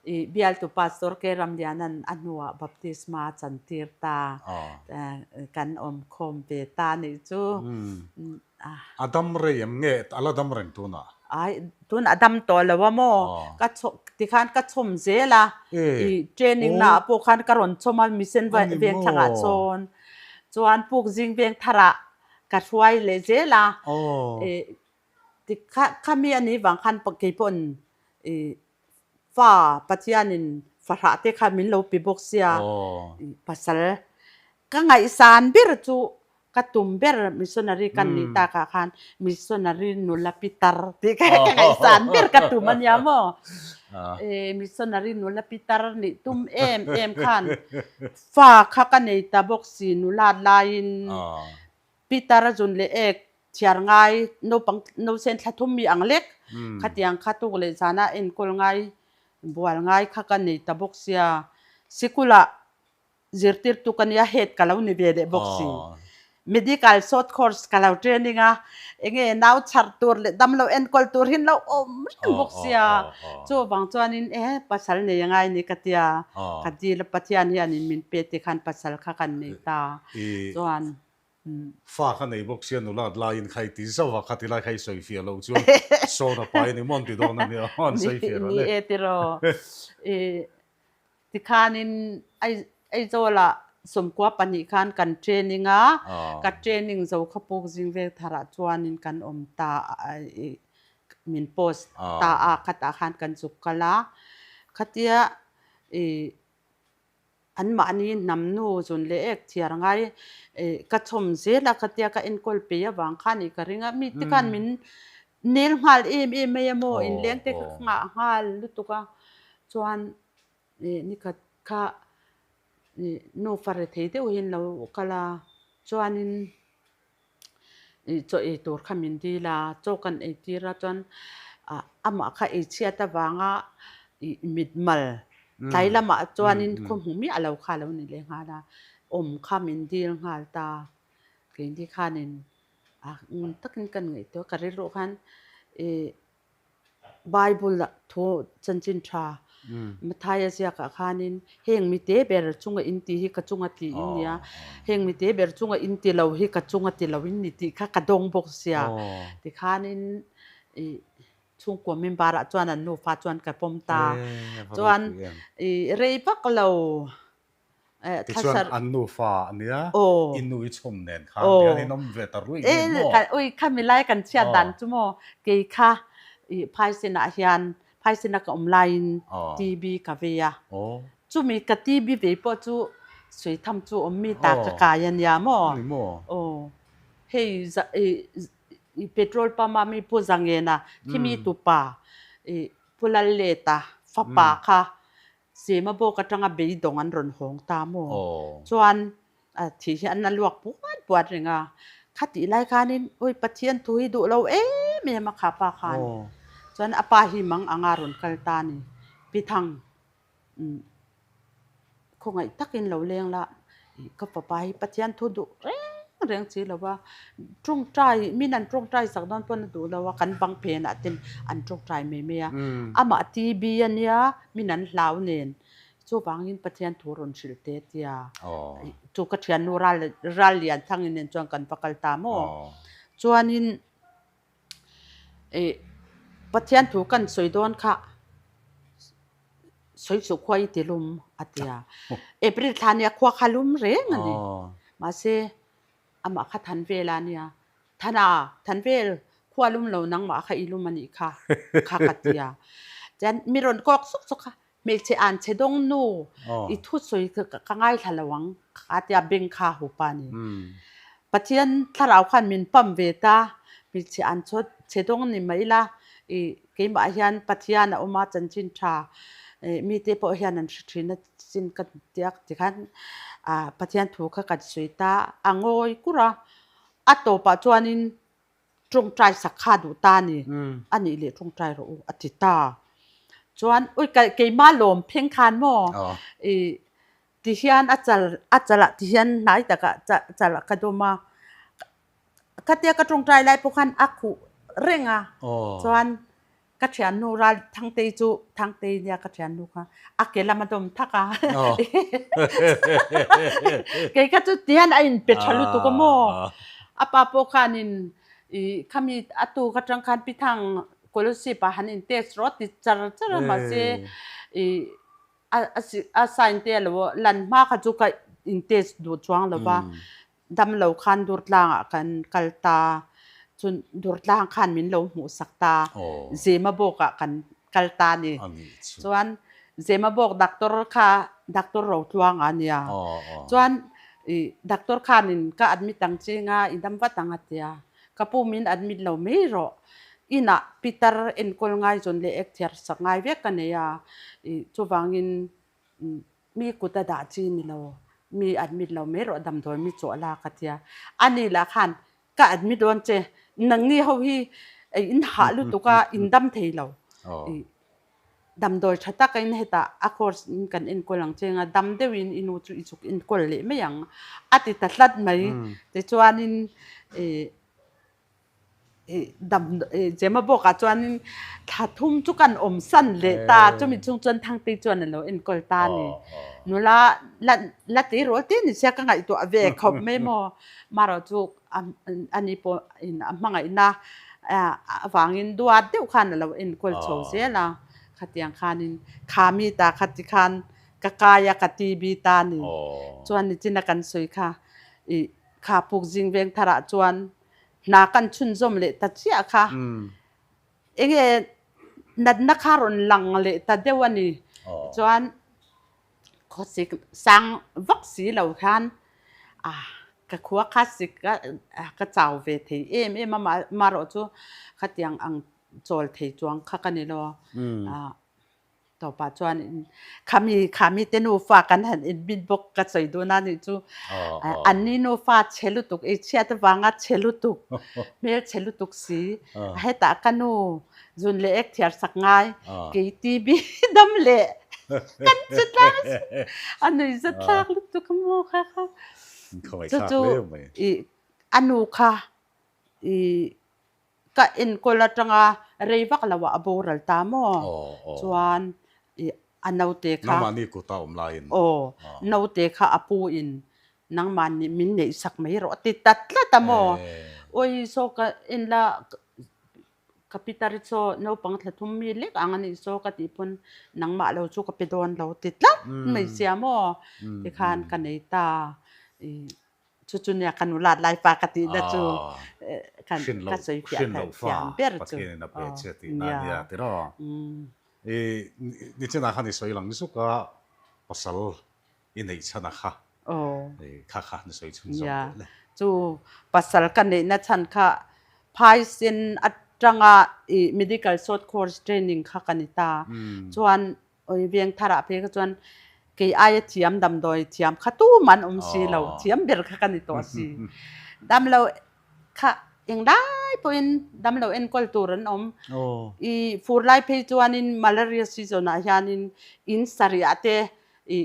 Ih bialtu Pastor K. Ramliana'n a hnuah baptisma a chantir ta. Kan awm khawm ve ta nih chu. A dam rei em nge a la dam reng tunah? Ai, tunah a dam tawh lo a maw? Ka chhawm, tikhan ka chhawm zel a. Ih training naah pawh khan ka rawn chhawm a, mission veng thlangah chuan. Chuan puk zing veng tharah ka hruai leh zel a. Ih tikha khami a nih vang khan kei pawhin ih Fa Pathianin fahrah te kha min lo pe bawk sia, pasal ka ngaihsan ber chu ka tum ber missionary kan nih takah khan missionary nula pitar tih kha ka ngaihsan ber ka tum a nia maw. Missionary nula pitar nih tum em em khan fa kha ka nei ta bawk si nulat laiin pitar a zun leh ek Thiar ngai, naupang nausen thla thum mi ang lek, khatiang kha tuk leh zana enkawl ngai, bual ngai kha ka nei ta bawk sia. Sikulah zirtirtu ka nia, head ka lo ni ve leh bawk si. Medical short course ka lo training a, enge nau chhar tur leh damlo enkawl tur hi an lo awm reng bawk sia, chuvang chuanin e pasal nei angai ni ka tia, ka dil a Pathian hianin min pe ti khan pasal kha kan nei ta chuan. Fa kha nei bawk sia nula at laiin kha i ti zauh a, khati lai kha i sawi fiah loh chuan sawn a pai a ni maw an ti dawn a nia, an sawi fiah lo le. Ni e tiraw. Tikhanin Aizawlah 12 khan kan training a, ka training zo kha puk zing vel tharah chuanin kan awm ta a, min post ta a, khatah khan kan zuk kal a. Khatia anmahni hnam nu zun leh ek thiar ngai ka chhawm zel a, khatia ka enkawl pei avang khan ih ka ring a, mi te khan min nel nghal em em mai a maw, inleng te kha ka nghah nghal lutuk a, chuan nikhat kha nufa rethei deuh hi an lo kal a, chuanin chaw ei tur kha min dil a, chaw kan ei tir a chuan amah kha ei chhiat avanga mitmal tlai lamah chuanin khaw hmu miah lo kha a lo ni leh nghal a, awm kha min dil nghal ta, keini khanin ngun takin kan ngaihtuah a, ka rilruah khan ih Bible ah thu chanchin tha Mathaia ziakah khanin heng mite ber chunga in tih hi ka chunga ti in nia, heng mite ber chunga in ti lo hi ka chunga ti lo in ni tih kha ka dawng bawk sia. Tikhanin ih chhungkua member ah chuan an nufa chuan ka pawm ta. Chuan ih rei vak lo Tichuan an nufa a nia, i nu i chhawm nen khan hian in awm ve ta ruih nen maw? Ui, khami lai kan chhiat dan chu maw, kei kha i phaisenah hian, phaisena ka awm laiin TB ka vei a. Chumi ka TB vei pawh chu suitham chu awm mi ta ka kai a nia maw? Aw, hei i petrol pump a mi Pu Zangena khimi tupa i Pu Lalleta fapa kha Sema bawk atanga beidawng an rawn hawng ta maw? Chuan a thih hi an la luak puat puat reng a. Khatih lai khanin awi Pathian thu hi duh lo em em a kha pa khan. Chuan a pa hi mang anga rawn kal ta ni. Pi Thang, khawngaih takin lo leng la, ka fapa hi Pathian thu duh reng reng si lo va, tawngtai, min an tawngtai sak dawn pawn a duh lo a, kan bang phenah ten an tawngtai mai mai a. Amah TB a nia, min an hlau nen chuvangin Pathian thu rawn hrilh te tia chu ka thiannu ral ral lian thangin nen chuan kan va kal ta maw chuanin ih Pathian thu kan sawi dawn kha sawi suh khua i ti lum a tia April thla nia khua kha lum reng a ni mahse amah kha than vel a nia Thana, than vel, khua lum lo nangmah kha i lum a nih kha, kha ka ti a. Chuan mi rawn kawk suk suk a, hmeichhe an chhe dawng nu, i thusawi ka ngaithla lo ang, kha tia beng kha a hup a ni. Pathian thlarau khan min pump ve ta, hmeichhe an chhe dawng ni mai ila, i keimah hian Pathian a awm a, chanchin tha mite pawh hian an hre thin a chin ka ti a, tikhan Pathian thu kha kan sawi ta, a ngawi kur a. A tawpah chuanin tawngtai sak kha duh ta a ni, a nih leh tawngtai rawh u a ti ta. Chuan ui keimah lawm pheng khan maw i ti hian a chal a chalah ti hian hnai takah chalah ka dawm a, khatia ka tawngtai lai pawh khan a khuh reng a, chuan Ka thiannu ral Thangtei chu Thangtei nia ka thiannu kha a ke lam a dawm thak a. Kei kha chu tihian a inpe tha lutuk a maw. A pa pawh khanin i khami a tuk atang khan Pi Thang Scholarship ah han in test rawh ti char char a mahse i a sign te a lo lan hma kha chu ka in test duh chuang lo va. Damlo khan Durtlangah kan kal ta, chun Durtlang khan min lo hmuhsak ta, Zemabawkah kan kal ta a ni. Chuan Zemabawk doctor kha Doctor Rotluanga a nia. Chuan i doctor khanin ka admit ang chinga i dam vat ang a tia. Ka pu min admit lo mai rawh. Inah pitar enkawl ngai zawn leh ek thiar sak ngai vek ka nei a, i chuvangin Mi kut a dah chi ni lo, mi admit lo mai rawh damdawi mi chawh la ka tia. Ani lah khan ka admit dawn che, nangni ho hi in hah lutuk a, in dam thei lo. Damdawi tha takin hetah a course in kan enkawl ang che nga, dam deuhin i nu chu i chuk enkawl leh mai ang a ti ta tlat mai. Tichuanin ih ih dam ih Zemabawkah chuanin thla thum chu kan awm san leh ta, chumi chhung chuan Thangtei chuan a lo enkawl ta a ni. Nula la la tleirawl te ni sia ka ngaihtuah ve khawp mai maw. Marawh chu ani pawhin a hmangaihna avangin duat deuh khan a lo enkawl chho zel a, khatiang khanin kha mi ta kha ti khan ka kai a ka TB ta a ni. Chuan nichina kan sawi kha ih kha puk zing veng tharah chuan hna kan chhunzawm leh ta chiah kha enge natna kha rawn lang leh ta deuh a ni. Chuan Khawsik sang vak si lo khan ka khua kha sik a ka chau ve thei em em a, marawh chu khatiang ang chawl thei chuang kha ka ni lo. Tawpah chuan khami khami te nufa kan han inbit bawk ka sawi dun a nih chu. Anni nufa chhe lutuk ei chhiat avanga chhe lutuk, hmel chhe lutuk si. Hetah ka nu Zun leh ek thiar sak ngai kei TB dam leh kan che tlang a nui za thlak lutuk a maw kha kha chu chu i a nu kha i ka enkawl atanga rei vak lo ah a boral ta maw chuan i a naute kha nangmahni kut a awm laiin aw naute kha a pu in nangmah nih min neih sak mai rawh a ti ta tlat a maw awi saw ka en la Ka pitar hi chaw naupang thla thum mi lek ang a nih saw ka tih pawn nangmah lo chu ka pe dawn lo ti tlat mai sia maw tikhan ka nei ta i chu chu nia ka nulat lai pa ka tih na chu kan ka sawi fiah thiam ber chu nia. I nichinah khan i sawi lang zuk a pasal i neih chhan a kha. Aw. Kha kha ni sawi chhun zawk deuh le. Chu pasal ka neihna chhan kha phaisen atanga i medical short course training kha ka ni ta. Chuan oi veng tharah phei kha chuan kei aia thiam damdawi thiam kha tumah an awm si lo, thiam ber kha ka ni tawh si. Damlo kha englai pawhin damlo enkawl tur an awm. I fur lai phei chuanin malaria season ah hianin in sarih ah te i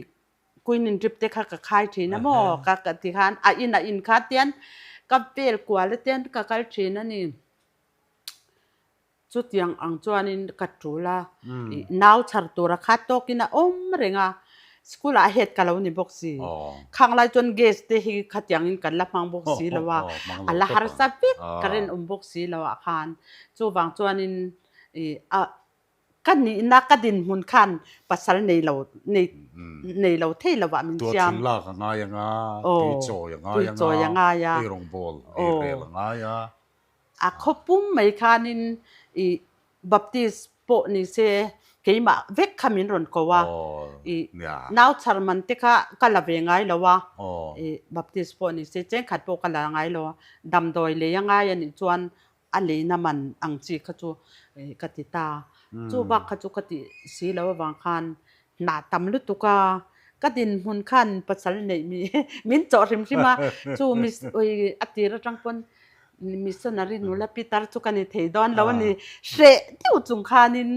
Queen drip te kha ka khai thin a maw ka ka ti khan a in a in kha tian ka vel kual a tian ka kal thin a ni. Chutiang ang chuanin ka tul a, i nau chhar tura kha tawkin a awm reng a, school ah head ka lo ni bawk si. Khang lai chuan gas te hi khatiangin kan la hmang bawk si lo a, a la harsa vek ka rinawm bawk si lo ah khan. Chuvang chuanin i a Ka nihna ka dinhmun khan pasal nei lo nei nei lo thei lovah min siam. Tuah thing lak a ngai anga, tui chawi a ngai tui chawi a ngai a, ei rawngbawl ei rel a ngai a. A khaw pum mai khanin i Baptist pawh ni se keimah vek kha min rawn ko a, i nau chhar man te kha ka la ve ngai lo a, i Baptist pawh ni se chengkhat pawh ka la ngai lo a, damdawi lei a ngai a nih chuan a leina man ang chi kha chu ka ti ta. Chu bak kha chu ka ti si lo avang khan hnah tam lutuk a, ka dinhmun khan pasal neih mi min chawh hrim hrim a, chu a tir atang pawn missionary nula pitar chu ka ni thei dawn lo a ni. Hreh deuh chung khanin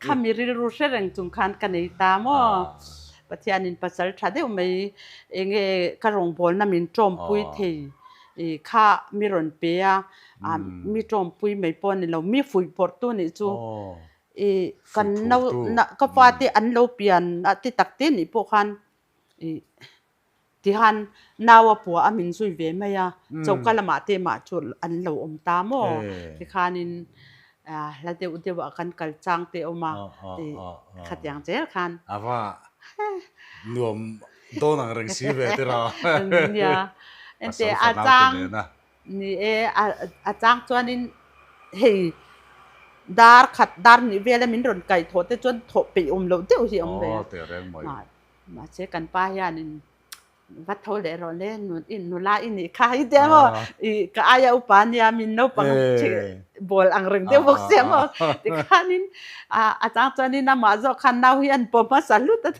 khami rilru hre reng chung khan ka nei ta maw. Pathianin pasal tha deuh mai enge ka rawngbawlna min tawmpui thei kha mi rawn pe a, mi tawmpui mai pawh a ni lo, mi fuihpawrhtu nih chu i kan no ka fate an lo pian a ti tak te nih pawh khan i tihan nau a pua a min zui ve mai a, choka lamah te mah chu an lo awm ta maw tikhanin hla deuh deuh ah kan kal chang te a awm a i khatiang zel khan. A va nuam dawn ang reng si ve tira. Nia ente a chang Ni e, a chang chuanin hei dar khat dar hnih vela min rawn kaih thawh te chuan thawh peih awm loh deuh hi a awm ve a. Aw teh reng mai. Mahse kan pa hianin va tho leh rawh le nula i nih kha hi tia maw i ka aia upa nia min naupang bawl ang reng deuh bawk sia maw tikhanin a chang chuanin amah zawk khan nau hi an pawm hmasa hlut a.